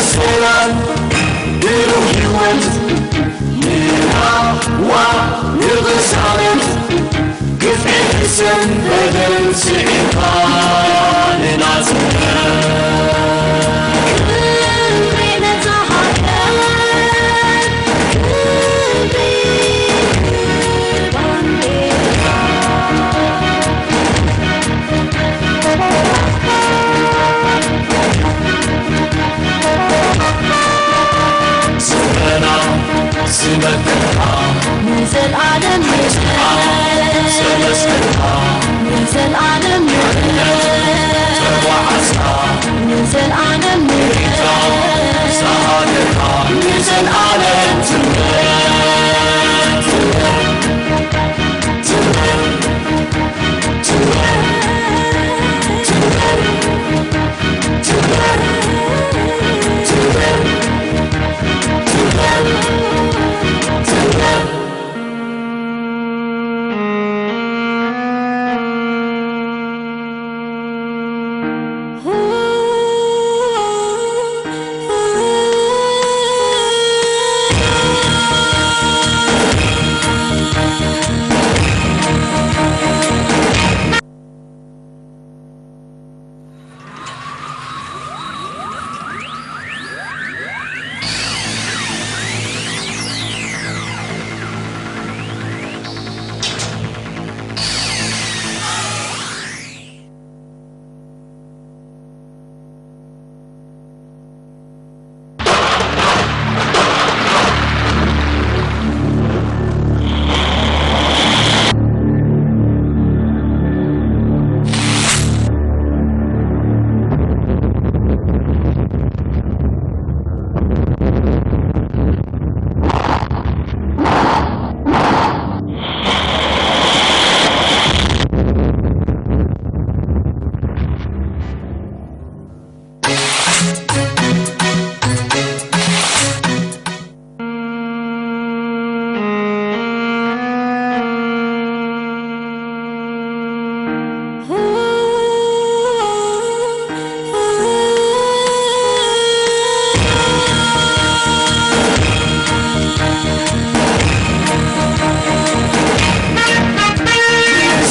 ሰላም ብሩህ ህይወት ንሃዋ ንቕሳነት ግፍዒ ክሰን በደል ስዒርካ ንናጽነት። ክብሪ ነዛ ሃገር፣ ክብሪ ባንዴራ። ስምረና ስመከርካ ንዘልኣለም ንስኻ ንዘልኣለም ንሓርነት ተጓዓዝካ ንዘልኣለም ንሪታ ዝሃገርካ ንዘልኣለም ትንበር።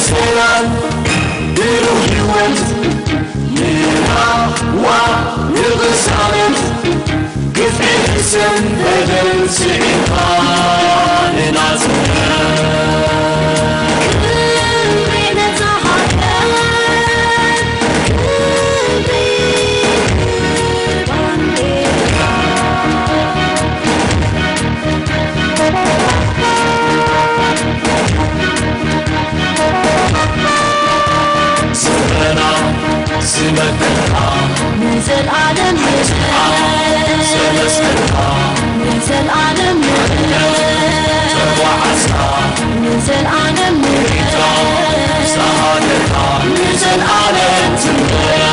ሰላም ብሩህ ህይወት ንሃዋ ንቕሳነት ግፍዒ ክሰን በደል ስዒርካ ንናጽነት። ክብሪ ነዛ ሃገር፣ ክብሪ ባንዴራ። ስምረና ስመከርካ ንዘልኣለም ንስኻ ዘመስከርካ ንዘልኣለም ንስኻ ተጓዓዝካ ንዘልኣለም ንስኻ ዝሃገርካ ንዘልኣለም ትንበር።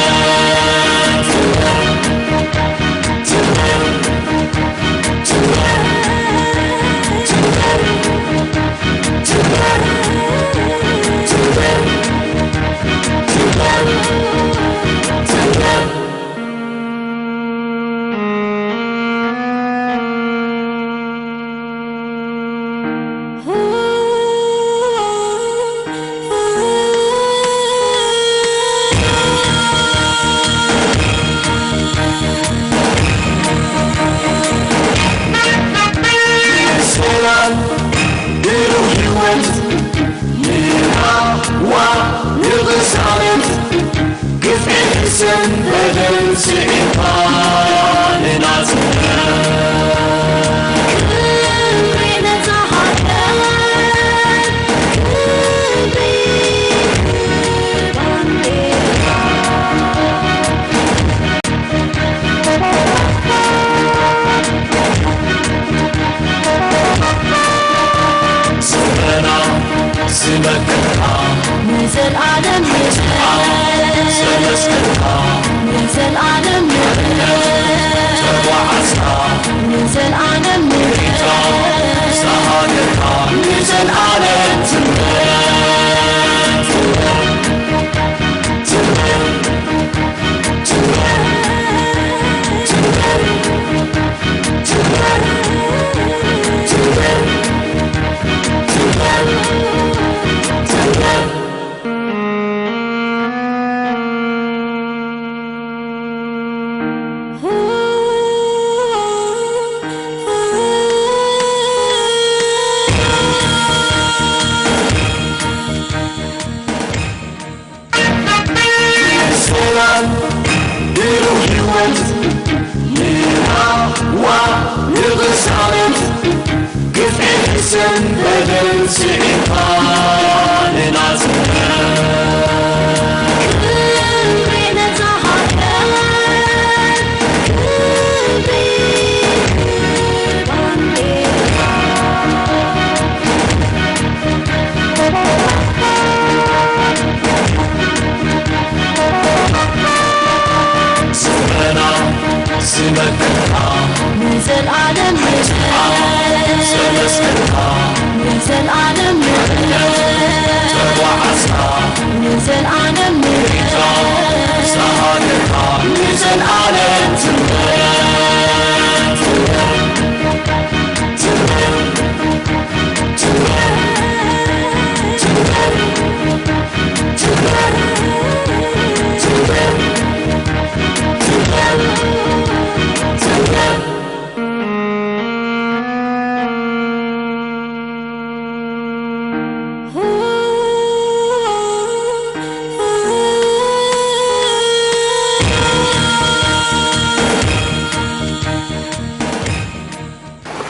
ሰላም ብሩህ ህይወት ንሃዋ ንቕሳነት ግፍዒ ክሰን በደል ስዒርካ ንናጽነት። ክብሪ ነዛ ሃገር፣ ክብሪ ባንዴራ። ስምረና ዝመክርካ ንዘልኣለም ንዘልኣለም ንዘልኣለም ተጓዓዝካ ንዘልኣለም ንዘልኣለም ንዘልኣለም ትምለስ። ሰላም ብሩህ ህይወት ንሃዋ ንቕሳነት ግፍዒ ሕሰን በደል ስዒርካ ንናጽነት ክብሪ ነታ ሃገር ክብሪ ባንዴራ ስመና ስመክርካ ንዘልኣለም ንዘልኣለም ንዘልኣለም ተጓዓዝካ ንዘልኣለም ንዘልኣለም ንዘልኣለም ትምለስ።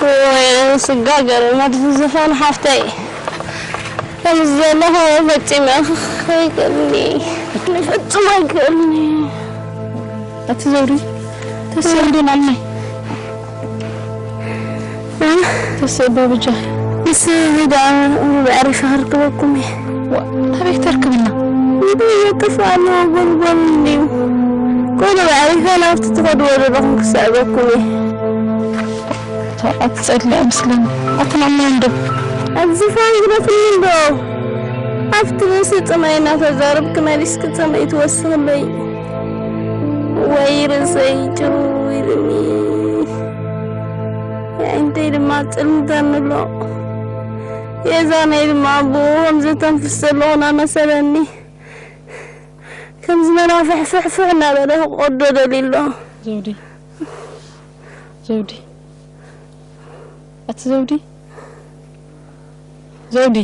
ወይ ስጋ ገረመት ዝፋን ሓፍተይ፣ ከምዚ ዘለኹ ፈጺመ ክኸይክእልኒ፣ ክፍጽም ኣይክእልኒ። ኣቲ ዘውዲ ተስእንዶ ናልናይ ተስእ በብጃኺ ንስ ዳ ብዕሪፋ ክርክበኩም እየ። ኣበይ ተርክብና? ይጠፋ ኣለዎ ጎልጎል እንዲዩ። ጎሎ ብዕሪፋ ናብቲ ትኸድዎ ዘለኹም ክስዕበኩም እየ። ኣቲ ጸድሊ ኣይመስለኒ። ኣቲ ናምና እንዶ ኣዝፋ ይግረፍኒ እንዶ ኣብቲ ርእሲ ጽማይ እናተዛረብክ መሊስክ ጽምኢ ትወስኽለይ። ወይ ርእሰይ ጭሩ ኢሉኒ። የዒንተይ ድማ ጽልምተኒ ኣሎ። የዛነይ ድማ ብኡ ከም ዘተንፍስ ዘለኹ እናመሰለኒ። ከምዚ መናፍሕ ፍሕፍሕ እናበለ ክቆዶ ደልዩ ኣሎ። ዘውዲ ዘውዲ ኣቲ ዘውዲ ዘውዲ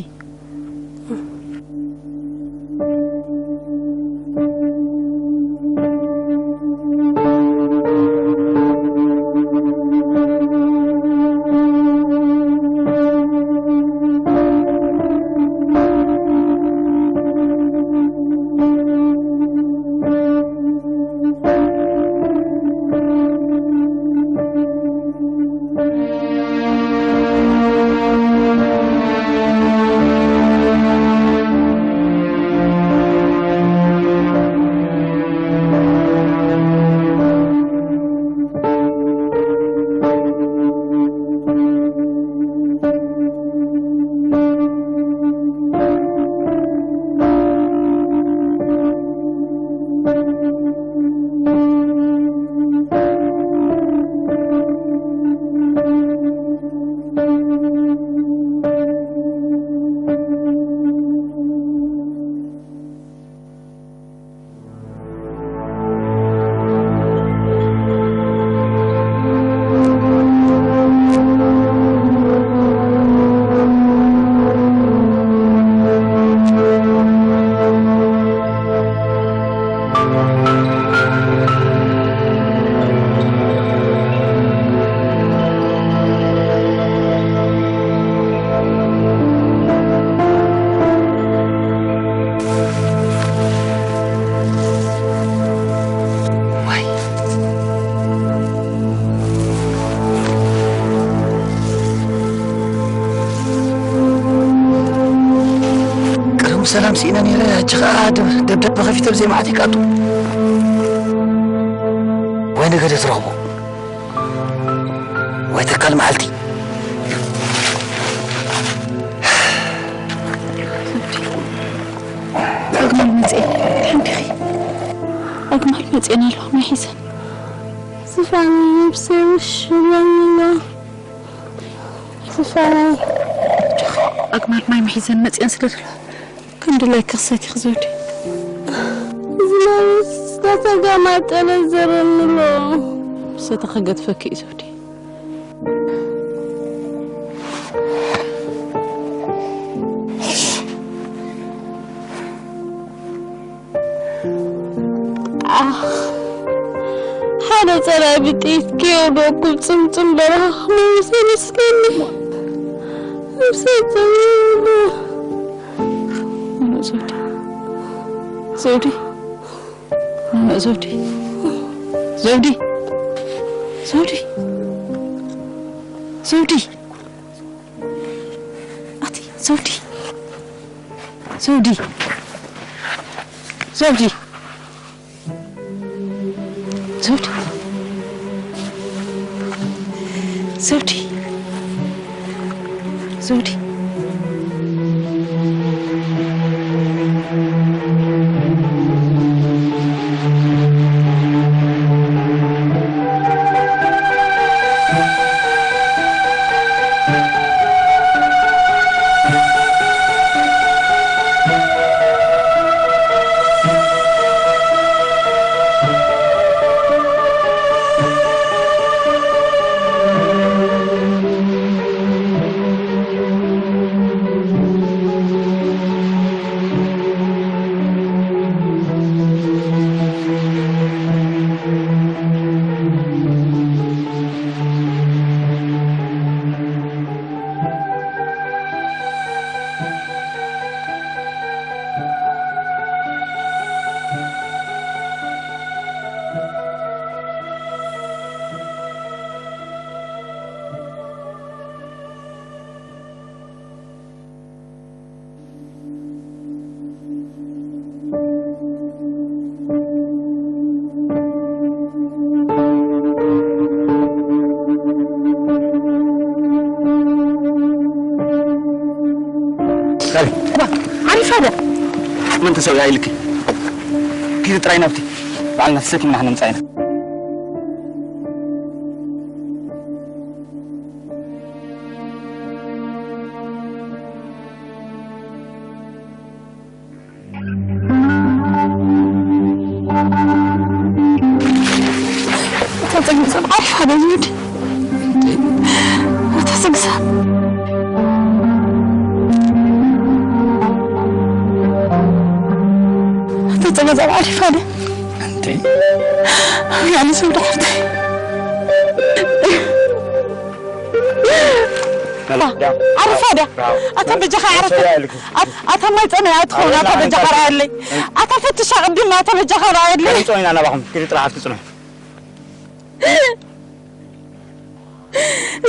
ሰላም ስኢነ ነይረ፣ ሕጂ ኸኣ ደ-፣ ደብዳበ ከፊተ ብዘይ መዓት ይቃጡ። ወይ ነገደ ትረኽቦ፣ ወይ ተካል መዓልቲ። ኣግማል መጽኤ፣ ደሓን ዲኺ? ኣግማል መጽኤን ኣለኹ፣ መሒዘን። ዝፋን ነብሰይ ውሽ ብለኒ ኣሎ። ዝፋን። ኣግማል ማይ መሒዘን መጽኤን ስለ ዘለዋ፣ ከም ድላይኪ ክሰትይኺ ዘውዲ። እዚ ማይ ዝተተጋማጠለ ዘረኒ ኣሎ። ሰተ ከገድፈኪ እዩ ዘውዲ። ኣኽ፣ ሓደ ጸላኢ ብጥይት ከየውደቅኩ ጽምጽም በረኻ ክመልስ ይመስለኒ። ነብሰይ ጸሚሙ። ኖኖ፣ ዘውዲ። ዘውዲ። ኖኖ፣ ዘውዲ። ዘውዲ። ዘውዲ። ዘውዲ። ኣቲ፣ ዘውዲ። ዘውዲ። ዘውዲ። ዘውዲ። ዘውዲ። ዘውዲ። ዓሪፋ ዶ? መን ተሰዊኣ ኢልኪ? ኪዲ ጥራይ ናብቲ በዓልና ተሰኪምና ክንምጻ ኢና። እታ ጸግም ሰብ ዓሪፋ ዶ ዝብል? እታ ጸግም ሰብ፣ እታ ጸግም ሰብ ዓሪፋ ዶ? እንዴ? ያለ ሰው ዳርተ። ሰላም። ዓሪፋ ድያ? ኣታ በጃኻ ዓረፍ። ኣታ ማይ ጸመያ ትኸውን፣ ኣታ በጃኻ ርኣየለይ። ኣታ ፈትሻ ቅድም፣ ኣታ በጃኻ ርኣየለይ። ጸኒና ናባኹም፣ ኪዲ ጥራሕ ኣብቲ ጽኑሕ።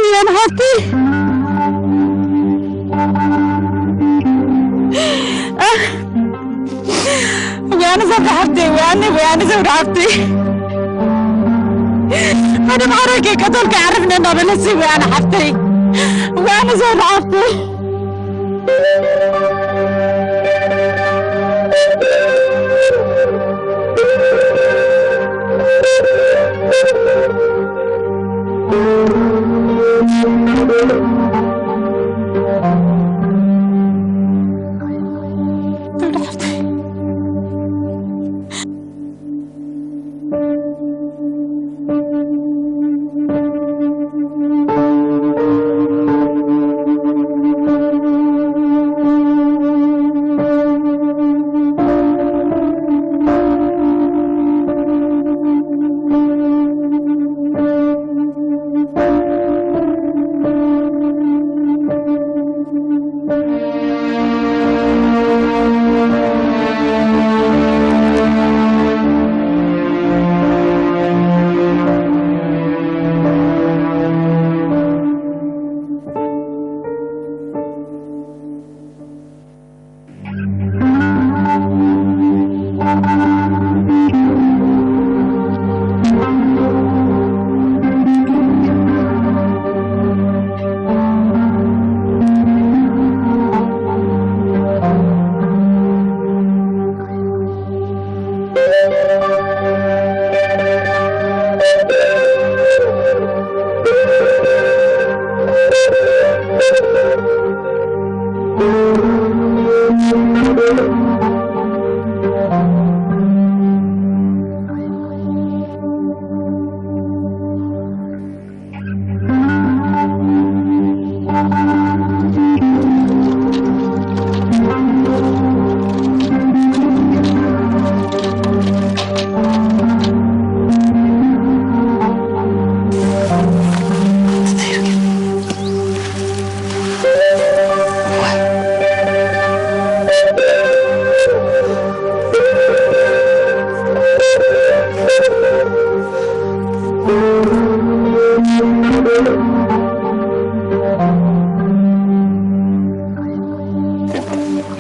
እያን ሃብቲ። ወያነ ዘውዲ ሓፍተይ፣ ወያነ፣ ወያነ ዘውዲ ሓፍተይ። ሓደ ማዕረ ከይቀተልካ የዕርፍኒ እናበለሲ፣ ወያነ ሓፍተይ፣ ወያነ ዘውዲ ሓፍተይ።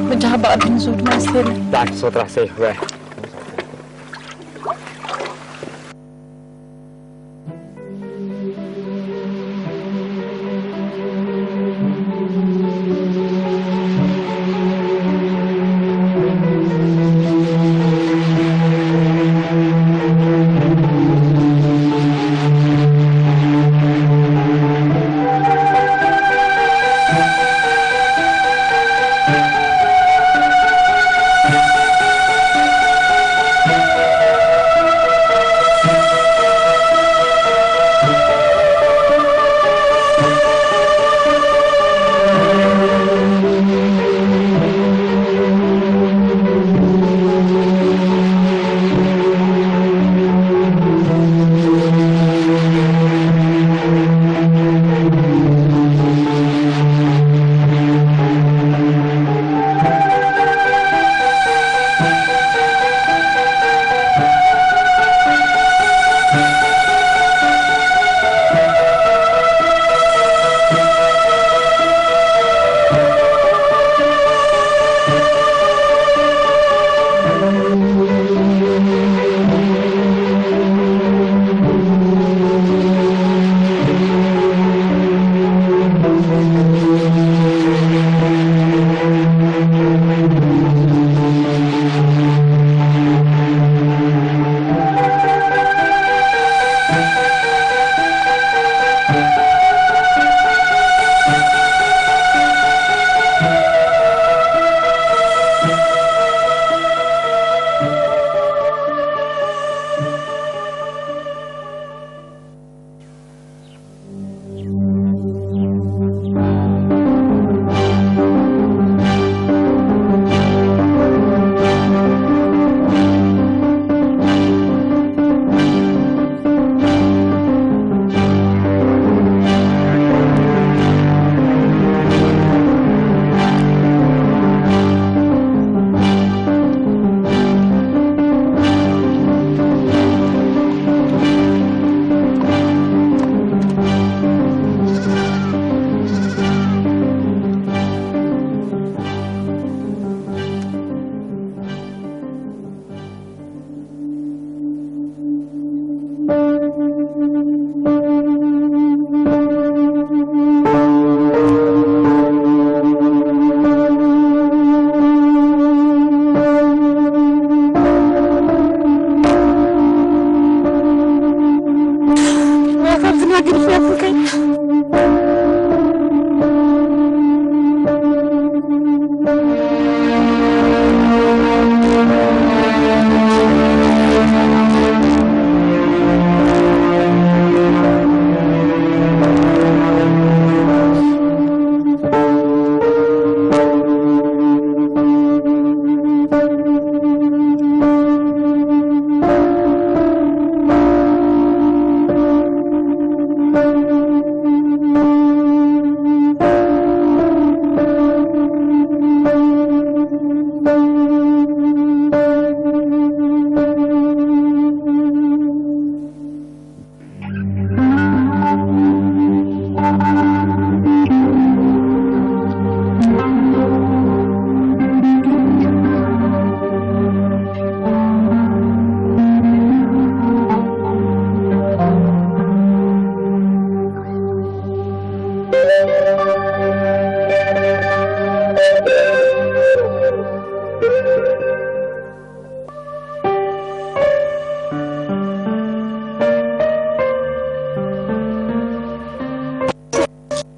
ብጃኻ ብቐድሚ ዝውድ ማስተር። ዳዕክ ሶ ጥራሕ ሰይፍ በ።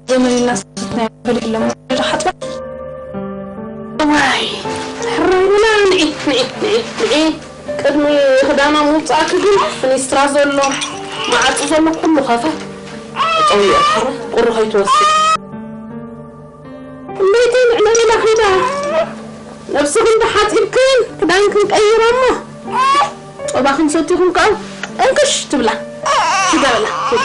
ዘመን ኢልና ሰብትና ይበል የለን። ወደ ሓጥባ። ዋይ፣ ንዒ፣ ንዒ፣ ንዒ፣ ንዒ። ቅድሚ ክዳና ምውጻእኪ ግን ሚኒስትራ ዘሎ፣ መዓጹ ዘሎ ኩሉ ከፈት። ጠውዮ፣ ቁሪ ከይትወስድ። እመይቲ ንዕለሌላ ኺዳ። ነብስኽን ተሓጺብክን ክዳንክን ቀይራ እሞ፣ ጸባኽን ሰቲኹም ከኣ እንክሽ ትብላ። ኪዳ በላ፣ ኪዳ።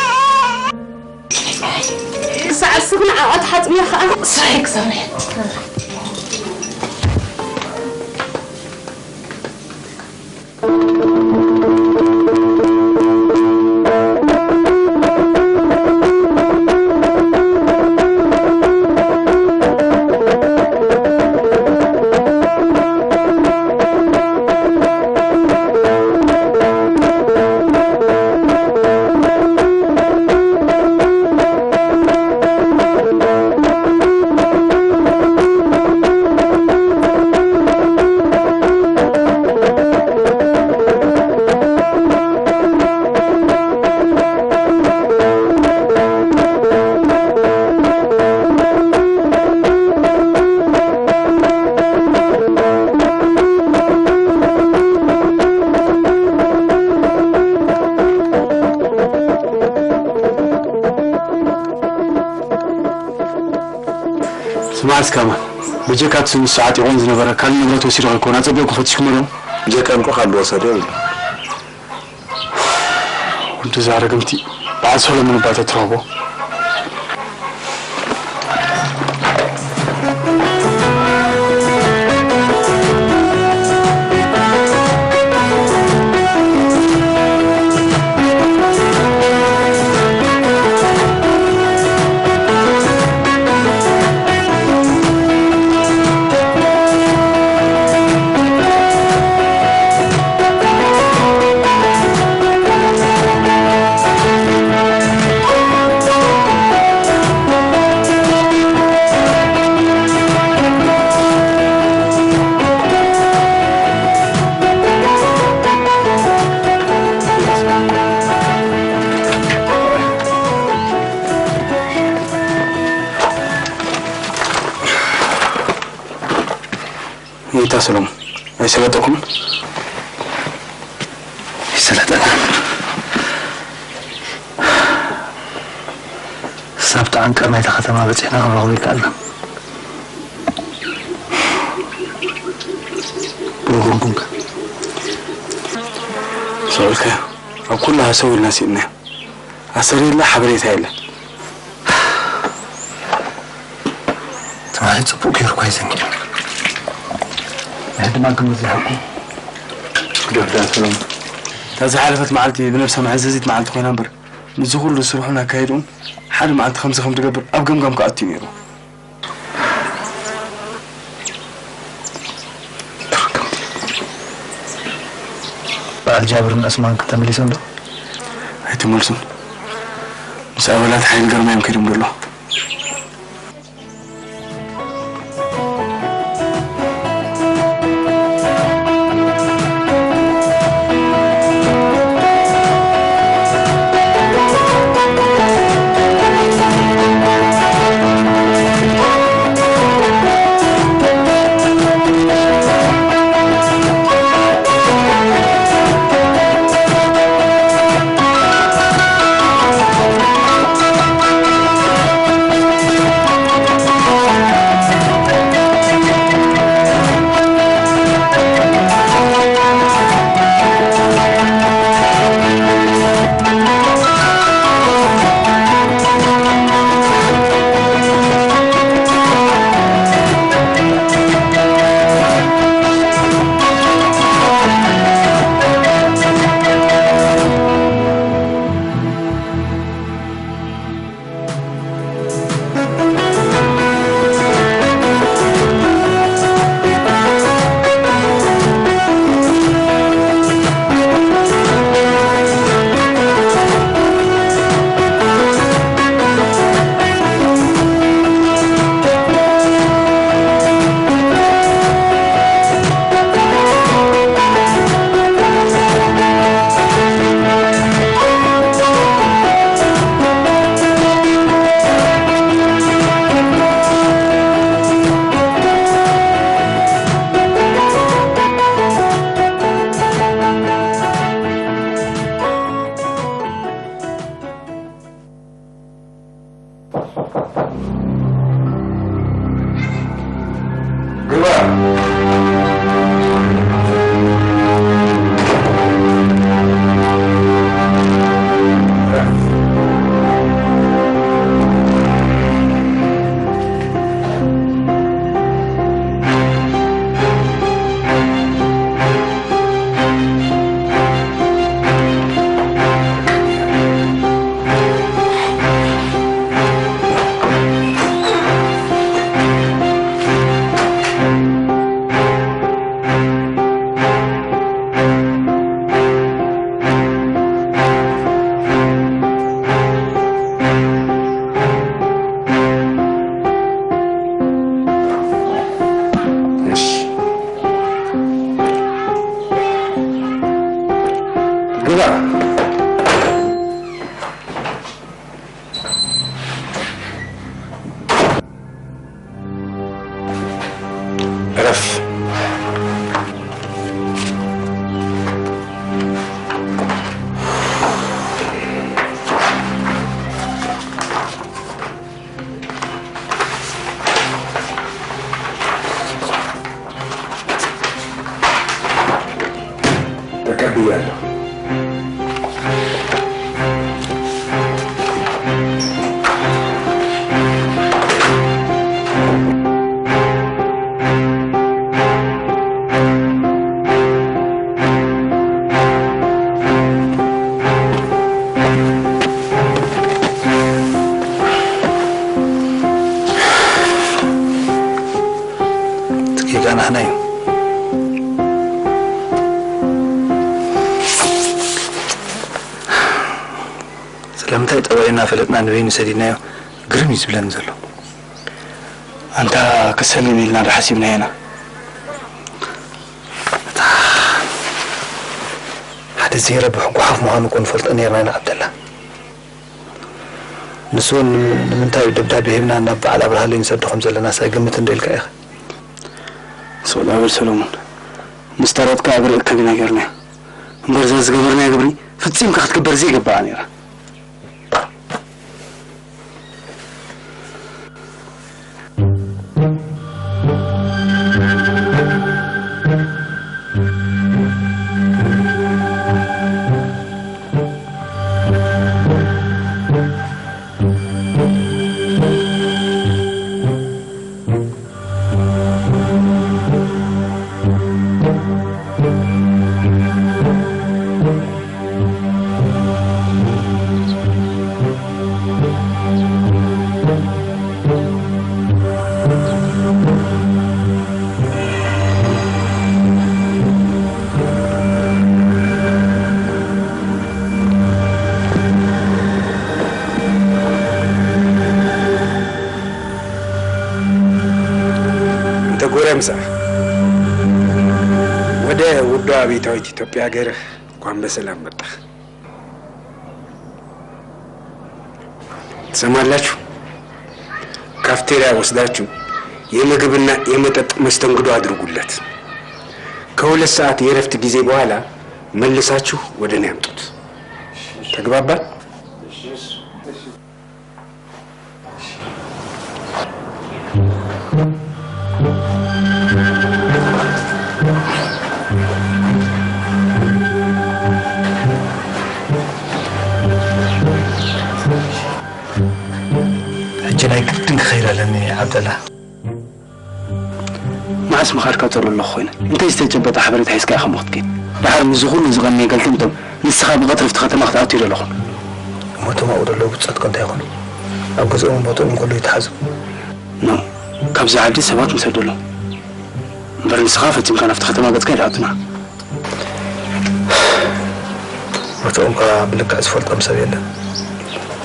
ክሳዕ እስኺ ንዓኣ ትሓጽብያ ኸኣ ስራሕኪ ክሰርሕ። ስማዕ እስከ ኣማን፣ በጀካ እቲ ንሱ ዓጢቑን ዝነበረ ካልእ ንብረት ወሲዱ ከይኮነ ኣጸቢቑ ክፈትሽኩሞ ዶ? በጀካ እንኮ ካብ ዝወሰዶ እዩ። ወዲ እዛ ርግምቲ በዓል ሰሎሞን እባ ተትረኽቦ። ጌታ ሰሎሞን፣ ኣይሰለጠኩምን? ኣይሰለጠናን። ሳብ ጣዕንቀር ናይታ ከተማ በጺሕና ክንረኽቦ ኣይከኣልናን። ብወገንኩም ከ? ሰው ኢልካዮ። ኣብ ኩሉ ሃሰው ኢልና ስኢንናዮ። ኣሰር የለ፣ ሓበሬታ የለ። ትማሊ ጽቡቕ ገይሩ እኳ እዩ ዘንጊዑ። ንሕጂ ድማ ክንብል ዘይሓቁ። ግደፍ ደኣ ሰሎሞን። እታ ዝሓለፈት መዓልቲ ብነብሳ መሕዘዚት መዓልቲ ኮይና እምበር፣ ምስዚ ኩሉ ስርሑን ኣካይድኡን ሓደ መዓልቲ ከምዚ ከም ትገብር ኣብ ገምጋም ክኣቱ እዩ ነይሩ። በዓል ጃብርን ዑስማን ተመሊሶም ዶ? ኣይተመልሱን። ምስ ኣባላት ሓይሊ ግርማ እዮም ከይዶም ዘለዉ። ዕረፍ። ተቀብያለሁ። እቲ ጌጋ ናህና እዩ። ስለምንታይ ጠባዩ እናፈለጥና ንበይኑ ሰዲድናዮ ግርም እዩ ዝብለኒ ዘሎ። ኣንታ ክሰልም ኢልና ዶ ሓሲብናዮ ኢና? እታ ሓደ ዘይረብሕ ጓሓፍ ምዃኑ እኮ ንፈልጦ ነይርና ኢና ዓብደላ። ንሱ እውን ንምንታይ እዩ ደብዳቤ ሂብና ናብ በዓል ኣብርሃለይ ንሰዶ ከም ዘለናስ ኣይግምትን ዶ ኢልካ ኢኻ? ሰውዳ በል ሰሎሞን፣ ምስ ጠረጥካ እግሪ እከብና ጌርና። እምበር እዛ ዝገበርናያ ግብሪ ፍጺምካ ክትግበር ዘይግባኣ ነይራ። እንተ ጎረምሳ ወደ ውዱ አብዮታዊት ኢትዮጵያ ሀገርህ እንኳን በሰላም መጣህ። ትሰማላችሁ? ካፍቴሪያ ወስዳችሁ የምግብና የመጠጥ መስተንግዶ አድርጉለት። ከሁለት ሰዓት የእረፍት ጊዜ በኋላ መልሳችሁ ወደ እኔ አምጡት። ተግባባን? ሕጂ ናይ ግድን ክኸይድ ኣለኒ ዓብደላ። መዓስ ምኻድካ ጥሩ ኣለኹ ኮይነ? እንታይ ዝተጨበጠ ሓበሬታ ሒዝካ ኢኻ እሞ ክትከይድ? ደሓር ምስዚ ኩሉ ዝቐነየ ገልጥምጥም ንስኻ ብቐትሪ ኣብቲ ከተማ ክትኣቱ ይደለኹ። እሞ እቶም ኣብኡ ዘለዉ ብጾትካ እንታይ ይኾኑ? ኣብ ገዝኦምን ቦትኦምን ከለዉ ይተሓዙ። ኖ፣ ካብዚ ዓዲ ሰባት ንሰደሎም። እምበር ንስኻ ፈጺምካ ናብቲ ከተማ ገጽካ ኣይትኣቱና። ቦትኦም ከኣ ብልክዕ ዝፈልጦም ሰብ የለን።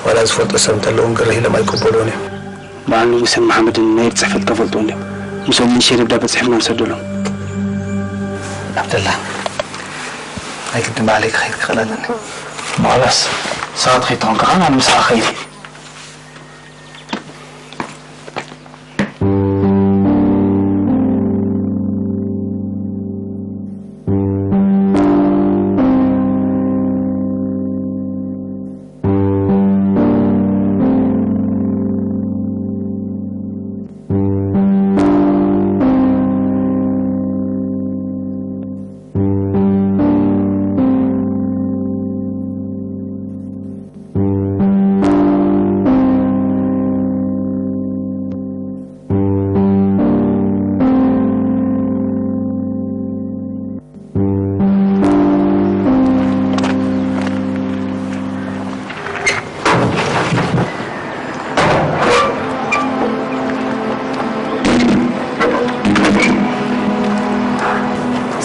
ዋላ ዝፈልጦ ሰብ እንተለውን ግርህ ኢሎም ኣይቅበልዎን እዮም። በዓል ንጉሰን መሓመድን ናይ ኢድ ጽሕፈት ከፈልጥዎ እንድዮም። ምስኦም ንእሽተይ ደብዳበ ጽሒፍና ንሰደሎም። ዓብደላ፣ ናይ ግድን ባዕለይ ክኸይድ ክኽእል ኣለኒ። ሞዓላስ፣ ንስኻ ትኸይድ ተኾንካ ኸኣ ኣነ ምሳኻ ክኸይድ እየ።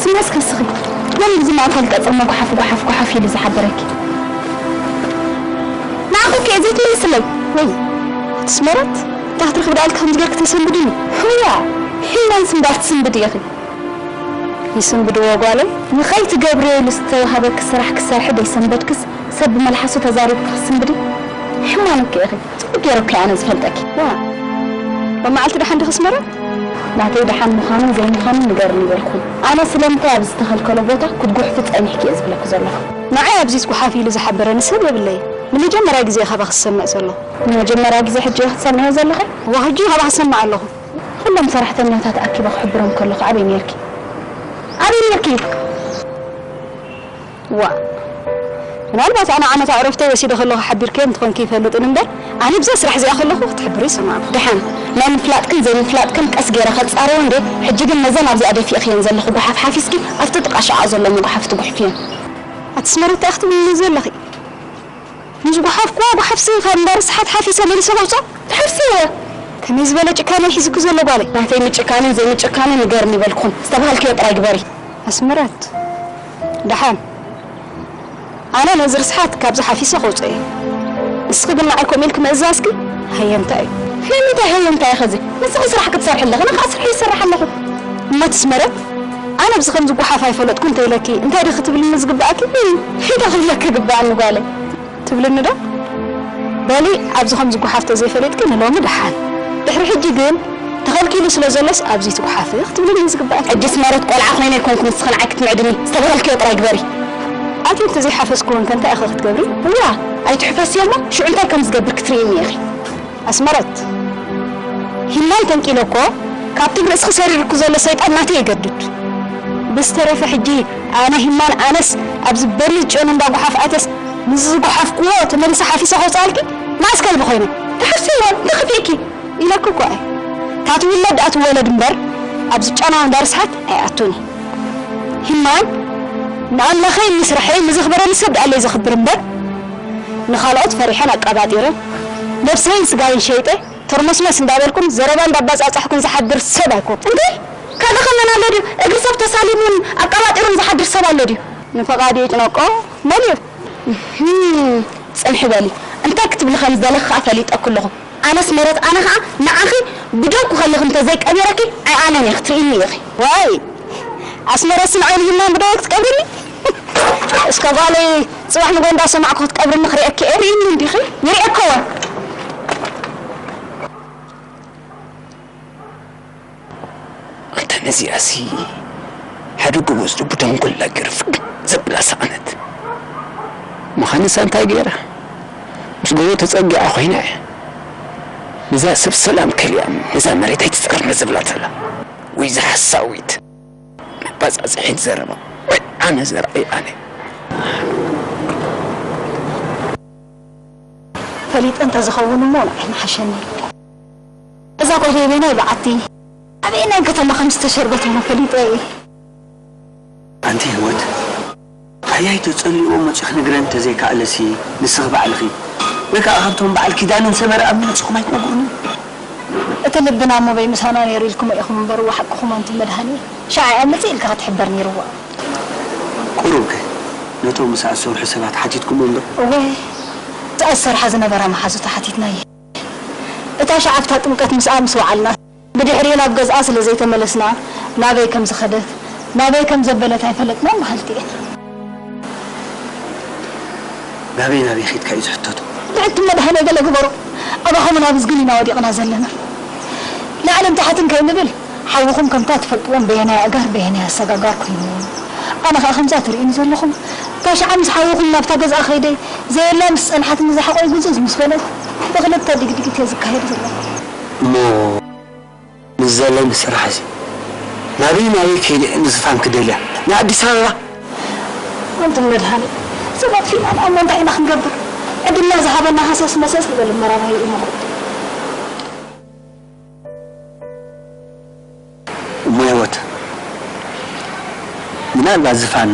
ስመስ ከስኺ መን ብዚ ማእከል ቀጽሪ መጉሓፍ ጓሓፍ ጓሓፍ ኢሉ ዝሓበረኪ? ንዓኹ ከ ዘይትምልስለይ ወይ? ትስመረት ታሕቲ ርክብ ዳልካ ከም ዝገርክ ተሰንብድኒ። ህያ ሒናን ስምባር ትስንብድ ኢኺ። ይስንብድዎ ጓለይ፣ ንኸይትገብርዮ ኢሉ ዝተዋህበኪ ስራሕ ክሰርሒ ደይሰንበድክስ፣ ሰብ ብመልሓሱ ተዛሪብኪ ክትስንብዲ? ሕማም እኮ ኢኺ። ጽቡቅ ገይረ እኮ ኣነ ዝፈልጠኪ። ዋ፣ መዓልቲ ደሓን ዲኺ ኣስመረት? ናተይ ደሓን ምዃኑን ዘይምዃኑን ንገርኒ በልኩ። ኣነ ስለምንታይ ኣብዚ ዝተኸልከሎ ቦታ ክትጉሕፊ ጸኒሕኪ እየ ዝብለኪ ዘለኹ። ንዓይ ኣብዚ ትጉሓፊ ኢሉ ዝሓበረኒ ሰብ የብለይን። ንመጀመርያ ግዜ ኢየ ካባኺ ዝሰምዕ ዘለኹ። ንመጀመርያ ግዜ ሕጂ ኢኺ ትሰምዕዮ ዘለኺ? እወ፣ ሕጂ ኢየ ካባኺ ዝሰምዕ ኣለኹ። ኩሎም ሰራሕተኛታት ኣኪበ ክሕብሮም ከለኹ ኣበይ ኔርኪ? ኣበይ ኔርኪ? ዋእ፣ ምናልባት ኣነ ዓመት ኣዕሩኽተይ ወሲደ ከለኹ ሓቢርክየን ትኾንኪ ኣይፈልጥን እምበር፣ ኣነ ብዛ ስራሕ እዚኣ ከለኹ ክትሕብሪ ይሰማዕኩ። ደሓን፣ ናይ ምፍላጥክን ዘይምፍላጥክን ቀስ ገይረ ከጻርዮ እንዴ፣ ሕጂ ግን ነዘን ኣብዚኣ ደፊእክየን ዘለኺ ጓሓፍ ሓፊስኪ ኣብቲ ጥቓ ሸቓቕ ዘሎ መጉሓፊ ትጉሕፍየን። ኣቲ ኣስመረት፣ እንታይ ኢኺ ትብልኒ ዘለኺ? ንዝጓሓፍክዎ ጓሓፍሲ ካብ እንዳ ርስሓት ሓፊሰ መሊሰ ከውፅኦ? ትሓፍስዮ? ከመይ ዝበለ ጭካነ እዩ ሒዙኪ ዘሎ ጓለይ? ናተይ ምጭካንን ዘይምጭካንን ንገርኒ በልኩኹም። ዝተባሃልክዮ ጥራይ ግበሪ። ኣስመረት፣ ደሓን። ኣነ ነዚ ርስሓት ካብዚ ሓፊሰ ከውፅኦ እየ። ንስኺ ግን ንዓይ ከምኡ ኢልኪ ምእዛዝኪ ሃየንታ እዩ። ንምንታይ ሃየንታ እዩ ኸዚ? ንስኺ ስራሕ ክትሰርሒ ኣለኺ፣ ኣነ ኸዓ ስርሐይ ይሰርሕ ኣለኹ። እሞ ኣስመረት፣ ኣነ ኣብዚ ከምዚ ጓሓፍ ኣይፈለጥኩ እንተኢለኪ እንታይ ዲኺ ክትብልኒ ዝግብኣኪ? እም፣ እንታይ ክብለኪ ይግብኣኒ ጓለይ? ትብልኒ ዶ? በሊ፣ ኣብዚ ከምዚ ጓሓፍ ተዘይፈሊጥኪ ንሎሚ ደሓን። ድሕሪ ሕጂ ግን ተኸልኪሉ ስለ ዘሎስ ኣብዚ ትጉሓፊ ክትብልኒ እዩ ዝግባእ። ሕጂ ኣስመረት ቆልዓ ኮይነ ኣይኮንኩን ንስኺ ንዓይ ክትምዕድኒ። ዝተባሃልክዮ ጥራይ ግበሪ። ኣቲ እንተዘይሓፈስክወን ከ እንታይ ኢኺ ክትገብሪ? እዋ፣ ኣይትሕፈስዮ እሞ ሽዑ እንታይ ከም ዝገብር ክትርእይኒ ኢኺ። ኣስመረት፣ ሂማን ተንቂለ እኮ ካብቲ ርእስኺ ሰሪርኩ ዘሎ ሰይጣን ናተይ የገድድ። ብዝተረፈ ሕጂ ኣነ ሂማን ኣነስ ኣብዚ በሪድ ጨኑ እንዳ ጓሓፍ ኣተስ ምስዚ ዝጓሓፍክዎ ተመሊሰ ሓፊሰ ከውፅኣልኪ መዓስ ከልቢ ኮይነ? ትሓፍስዮ፣ እንታይ ከፊእኪ? ኢለኪ እኮ እየ። እታ ትውለድ ደኣ ትወለድ እምበር ኣብዚ ጨናዊ እንዳ ርስሓት ኣይኣቱን እየ። ሂማን፣ ንኣምላኸይ ንስርሐይ ንዘኽበረኒ ሰብ ደኣለይ ዘኽብር እምበር ንኻልኦት ፈሪሐን ኣቀባጢረ ነብሰይን ስጋይን ሸይጠ ተርመስመስ እንዳበልኩን ዘረባ እንዳባጻጻሕኩን ዝሓድር ሰብ ኣይኮንኩን። እንዴ፣ ካልእ ከመን ኣሎ ድዩ? እግሪ ሰብ ተሳሊሙን ኣቀባጢሩን ዝሓድር ሰብ ኣሎ ድዩ? ንፈቓዱ ይጭነቆ መን እዩ? እህም፣ ጽንሒ በሊ። እንታይ ክትብሊ ከም ዝደለኺ ከኣ ፈሊጠኪ ኣለኹ። ኣነስ መረት ኣነ ከኣ ንዓኺ ብደኩ ከለኺ እንተ ዘይቀቢረኪ ኣይ ኣነን እየ ክትርእይኒ ኢኺ። ዋይ! ኣስመረስ ንዓይ ንሂማን ብደወ ክትቀብርኒ? እስከ ጓለይ፣ ጽባሕ ንጎ እንዳሰማዕኩ ክትቀብርኒ ክርእየኪ እየ። ርእይኒ እንዲኺ? ይርእየኪ እወ። ኣንታ ነዚኣሲ ሓደ ጎበዝ ልቡ ደንጎላ ገይሩ ፍግእ ዘብላ ሰኣነት። ምዃንሳ እንታይ ገይራ? ምስ ጎቦ ተጸጊዓ ኮይና እያ። ነዛ ሰብ ሰላም ከሊኣ ነዛ መሬት ኣይትጸርኒ ዝብላ ዘላ። ወይ እዛ ሓሳዊት። መባጻጽሒት ዘረባ። ወይ ኣነ ዘርኣይ ኣነ። ፈሊጠ እንተዝኸውን እሞ ንዓይ ምሓሸኒ። እዛ ጓል በየናይ በዓቲ ኣበየናይ ከተማ ከም ዝተሸርበት እሞ ፈሊጠ እየ። ኣንቲ ህይወት፣ ኣያይ ተጸሊእዎ መጺኡ ክነግረን እንተዘይከኣለሲ፣ ንስኺ ባዕልኺ ወይ ከኣ ካብቶም በዓል ኪዳንን ሰመረ ኣብ መጺኹም ኣይትነግሩኒ? እቲ ልብና እሞ በይምሳና ነይሩ ኢልኩሞ ኢኹም እምበር፣ እወ ሓቅኹም ኣንቱም መድሃኔ። ሸዓ እያ መጺእ ኢልካ ክትሕበር ነይርዋ። ቁሩብከ ነቶም ምስኣ ዝሰርሑ ሰባት ሓቲትኩሞም ዶ? እወ፣ ምስኣ ዝሰርሓ ዝነበራ መሓዙታ ሓቲትናየ። እታ ሸዓ ኣብታ ጥምቀት ምስኣ ምስ ወዓልና፣ ብድሕሪኡ ናብ ገዝኣ ስለ ዘይተመለስና፣ ናበይ ከም ዝኸደት፣ ናበይ ከም ዘበለት ኣይፈለጥናን በሃልቲ እየን። ናበይ ናበይ ኬድካ እዩ ዝሕተቱ? ብዕቲ መድሃኔ ገለ ግበሩ። ኣባኹምን ኣብ እዝግን ኢና ወዲቕና ዘለና። ላዕልን ታሕትን ከይንብል፣ ሓውኹም ከምታ ትፈልጥዎም በየናይ ኣእጋር በየናይ ኣሰጋጋር ኮይኑ፣ ኣነ ኸኣ ከምዛ ትርእዩኒ ዘለኹም፣ እታ ሸዓ ምስ ሓውኹም ናብታ ገዝኣ ከይደ፣ ዘየላ ምስ ጸንሓትኒ ዝሓቖይ ጉዝዝ ምስ በለት፣ ብኽልተ ዲግዲጊት እየ ዝካየድ ዘለኹ። እሞ ምስ ዘለኒ ስራሕ እዚ ናበይ ናበይ ከይደ እየ ንዝፋን ክደልያ? ንኣዲስ ኣበባ? ኣንቱም መድሃኔ፣ ሰብ ኣጥፊእና ደኣ እሞ እንታይ ኢና ክንገብር? ዕድልና ዝሃበና ሃሰስ መሰስ ንበል እሞ ራብሃይ እዩ መቑረጥ። እሞ ህይወት፣ ምናልባት ዝፋን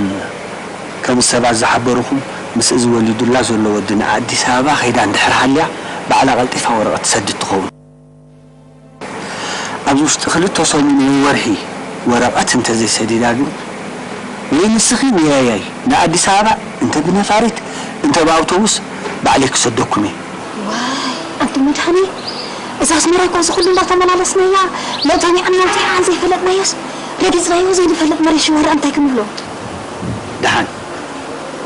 ከም ሰባት ዝሓበሩኹም ምስ እዚ ወሊዱላ ዘሎ ወዲ ንኣዲስ ኣበባ ከይዳ እንድሕር ሃልያ ባዕላ ቀልጢፋ ወረቐት ትሰድድ ትኸውን። ኣብዚ ውሽጢ ክልተ ሰሙን ወይ ወርሒ ወረቐት እንተዘይሰዲዳ ግን ወይ ንስኺ ወይ ኣያይ ንኣዲስ ኣበባ እንተ ብነፋሪት እንተ ብኣውቶቡስ ባዕለይ ክሰደኩም እየ። ዋይ ኣንቱም መድሓኒ፣ እዛ ኣስመራ እኳ እዚ ኩሉ እንዳተመላለስናያ መእተዊኣን መውፅኢኣን ዘይፈለጥናዮስ ረጊፅናዮ ዘይንፈልጥ መሬት ሽወደኣ እንታይ ክንብሎ? ደሓን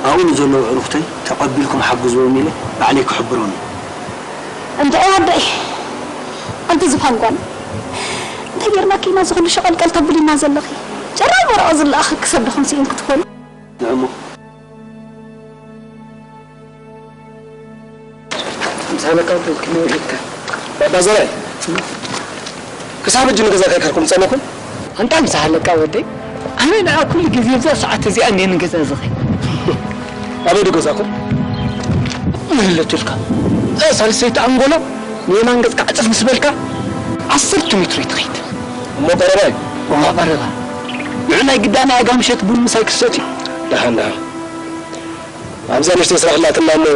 ኣብኡ ንዘለዉ ኣዕሩኽተይ ተቐቢልኩም ሓግዝዎም ኢለ ባዕለይ ክሕብሮም እየ። እንድዒ ወደይ፣ ኣንቲ ዝፋን ጓል፣ እንታይ ጌርናኪ ኢና እዚ ኩሉ ሸቐልቀል ተብሊና ዘለኺ? ጭራይ ወረቐት ዝለኣኸኪ ሰብ ዲኹም ስኢንኪ ትኾኑ? ንዕሞ ምሳለካ እንታይ ክመይ ኢልካ? ባባ ዘራይ፣ ክሳብ ሕጂ ንገዛ ከይከድኩም ጸኒኹም? ኣንታ ምሳለካ ወደይ፣ ኣነ ንዓ ኩሉ ግዜ እዛ ሰዓት እዚኣ እኔ ንገዛ ዝኸይድ። ኣበይ ዶ ገዛኹም? ይህለትልካ። እዛ ሳልሰይቲ ኣንጎሎ ንየማን ገጽካ ዕጽፍ ምስ በልካ ዓሰርተ ሜትሮ ትኸይድ። እሞ ቀረባ እዩ። እሞ ቀረባ። ንዑ ናይ ግዳ ናይ ኣጋ ምሸት ቡን ምሳይ ክሰትዩ። ደሓን፣ ደሓን። ኣብዛ ንእሽተይ ስራሕ ኣላትና እሞ፣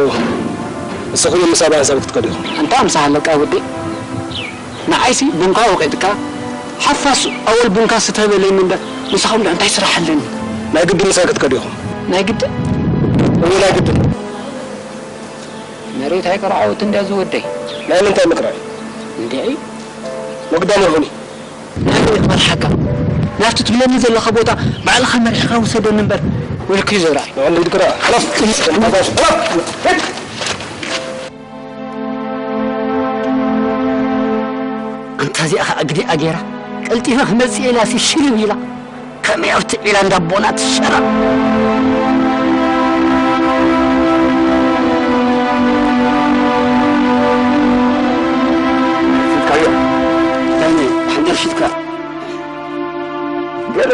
ንስኹም ምስ ኣባ ሓንሳብ ክትከዱ ኢኹም። ኣንታ ምሳኻ ኣለቃ ወደይ። ንዓይሲ ቡንካ ወቒጥካ፣ ሓፋስ ኣወል ቡንካ ስተ በለኒ እምበር፣ ምሳኹም ዶ እንታይ ስራሕ ኣለኒ? ናይ ግዲ ምሳይ ክትከዱ ኢኹም። ናይ ግዲ? እወ፣ ናይ ግዲ። መሬት ኣይቅርዓወት እንድያ ዝወደይ። ናይ ምንታይ ምቅራይ? እንድዒ? ወግዳ መርሁኒ። ንዓይ ክመርሓካ። ናብቲ ትብለኒ ዘለኻ ቦታ ባዕልኻ መሪሕኻ ውሰደኒ እምበር፣ ወልኪ ዘርኣይ። ንዕሊ ድቅራ። ሓላፍ። ሓላፍ። ኣንታ እዚኣ ኸኣ ግዲኣ ገይራ፣ ቀልጢፈ ክመጽእ ኢላ ሲ ሽልም ኢላ፣ ከመይ ኣብቲ ዒላ እንዳ ኣቦና ትሸራ። ፊትካዮ። ዳኒ፣ ሓንደር ፊትካ። ገለ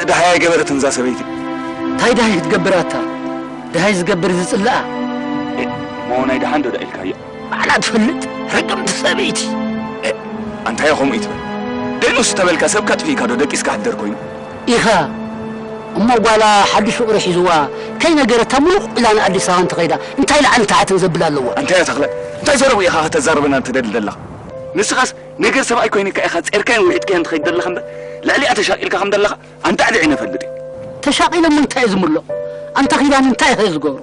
ደሃይ ኣይገበረትን እዛ ሰበይቲ። እንታይ ደሃይ ክትገብር ኣታ? ደሃይ ዝገብር ዝጽልኣ። እሞ ናይ ደሓን ዶ ኢልካዮ? ባዕላ ትፈልጥ ርግምቲ ሰበይቲ። ኣንታዮ ከምኡ ይትበል? ደይ ንሱ ተበልካ ሰብካ ጥፊእካ ዶ ደቂስካ ሕደር ኮይኑ? ኢኻ። እሞ ጓላ ሓድሽ ፍቕሪ ሒዝዋ ከይነገረታ ሙሉቕ ኢላ ንኣዲስ ኣበባ እንተኸይዳ እንታይ ላዕልን ታሕትን ዘብል ኣለዎ? ኣንታዮ ተኽለ፣ እንታይ ዘረቡ ኢኻ ከተዛርበና ትደሊ ዘለኻ? ንስኻስ ነገር ሰብኣይ ኮይንካ ኢኻ ጼርካዮን ውሒጥካዮን ትኸይድ ዘለኻ እምበር ልዕሊኣ ተሻቒልካ ከም ዘለኻ ኣንዳዕዲዐ ነፈልጥ እዩ። ተሻቒሎም እንታይ እዩ ዝምልኦ? ኣንታ ኪዳን እንታይ ኢኸ ዝገብሩ?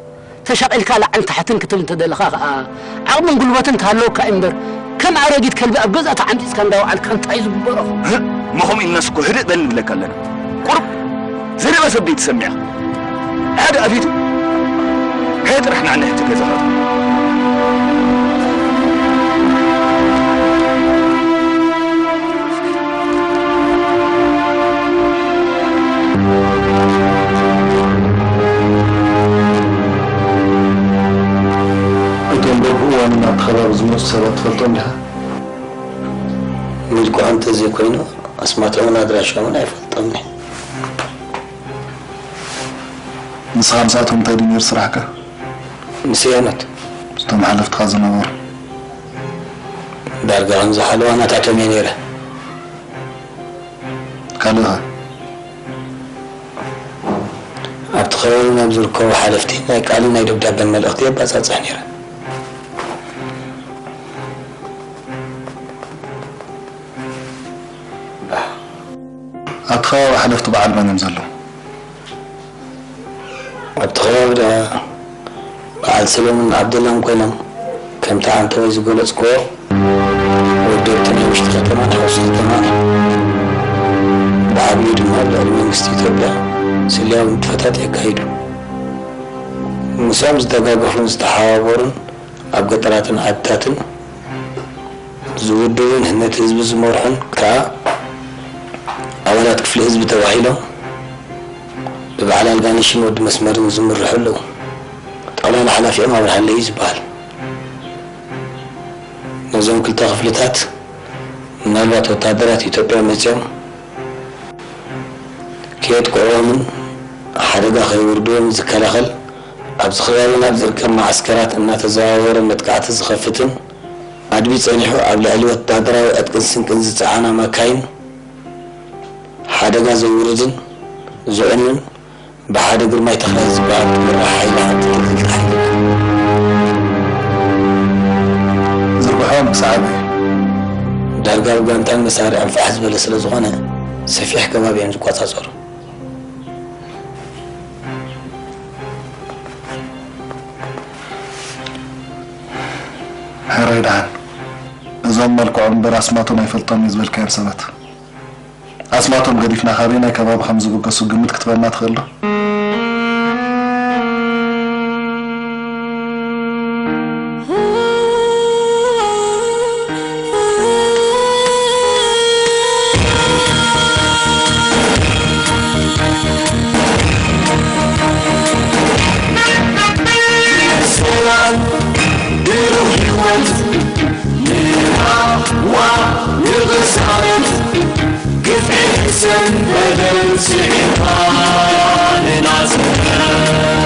ተሻቒልካ ላዕልን ታሕትን ክትብል እንተደለኻ ኸኣ፣ ዓቕምን ጉልበትን እንተሃለወካ እዩ እምበር፣ ከም ኣረጊት ከልቢ ኣብ ገዛ ተዓምጺጽካ እንዳወዓልካ እንታይ እዩ ዝግበሮ? ህእ፣ እሞ ከምኡ ኢልናስ እኮ ህድእ በል ንብለካ ኣለና። ቁሩብ ዝርበ ሰብ ደይትሰምዕ ኢኻ። ሓደ ኣፊቱ ከየጥረሕና ንሕቲ ገዛኻትኩም። እቶም በብእዋኑ ናብቲ ከባቢ ዝመጹ ሰባት ትፈልጦም ዲኻ? ምልክዖም እንተዘይኮይኑ ኣስማቶምን ኣድራሻኦምን ኣይፈልጦምን እየ። ንስኻ ምስኣቶም እንታይ ድዩ ነይሩ ስራሕካ? ምስ ኣየኖት? ምስቶም ሓለፍትኻ ዝነበሩ። ዳርጋ ከም ዝሓለዋ ናታቶም እየ ነይረ። ካልእኸ? ኣብቲ ከባቢ ናብ ዝርከቡ ሓለፍቲ ናይ ቃልን ናይ ደብዳበን መልእኽቲ የባጻጽሕ ነይረ። ኣብቲ ከባቢ ሓለፍቲ በዓል መን እዮም ዘለዉ? ኣብቲ ከባቢ ደኣ በዓል ሰለሙን ዓብደላን ኮይኖም፣ ከምቲ ዓንተቦይ ዝገለጽክዎ፣ ወደብቲ ናይ ውሽጢ ከተማን ሓውሲ ከተማን፣ ብዓብዩ ድማ ኣብ ልዕሊ መንግስቲ ኢትዮጵያ ስለያዊ ንጥፈታት የካይዱ። ምስኦም ዝተጋገፉን ዝተሓባበሩን ኣብ ገጠራትን ዓድታትን ዝውድቡን ነቲ ህዝቢ ዝመርሑን ከኣ ኣባላት ክፍሊ ህዝቢ ተባሂሎም ብበዓል ኣልጋነሽን ወዲ መስመርን ዝምርሑ ኣለዉ። ጠቕላላ ሓላፊኦም ኣብርሃለይ እዩ ዝበሃል። ነዞም ክልተ ክፍልታት ምናልባት ወታደራት ኢትዮጵያ መጺኦም ከየጥቅዕዎምን ሓደጋ ከየውርድዎምን ዝከላኸል፣ ኣብዚ ከባቢ ናብ ዝርከብ መዓስከራት እናተዘዋወረ መጥቃዕቲ ዝኸፍትን፣ ኣድቢ ጸኒሑ ኣብ ልዕሊ ወታደራዊ ዕጥቅን ስንቅን ዝጸዓና መካይን ሓደጋ ዘውርድን ዝዕኑን፣ ብሓደ ግርማይ ተኽላይ ዝበሃል ክምራሕ ሓይሊ ሓንቲ ክልል ተሓይሉ። ዝርግሖም ክሳዕ ኣበይ? ዳርጋ ብጋንታን መሳርዕን ፋሕ ዝበለ ስለ ዝኾነ፣ ሰፊሕ ከባቢ እዮም ዝቆጻጸሩ። ሕራይ ደሓን። እዞም መልክዖም እምበር ኣስማቶም ኣይፈልጦም እዩ ዝበልካዮም ሰባት፣ ኣስማቶም ገዲፍና ካበየናይ ከባቢ ከም ዝብገሱ ግምት ክትበና ትኽእል ዶ? ሰንበደል ስዒርካ ንናጽር።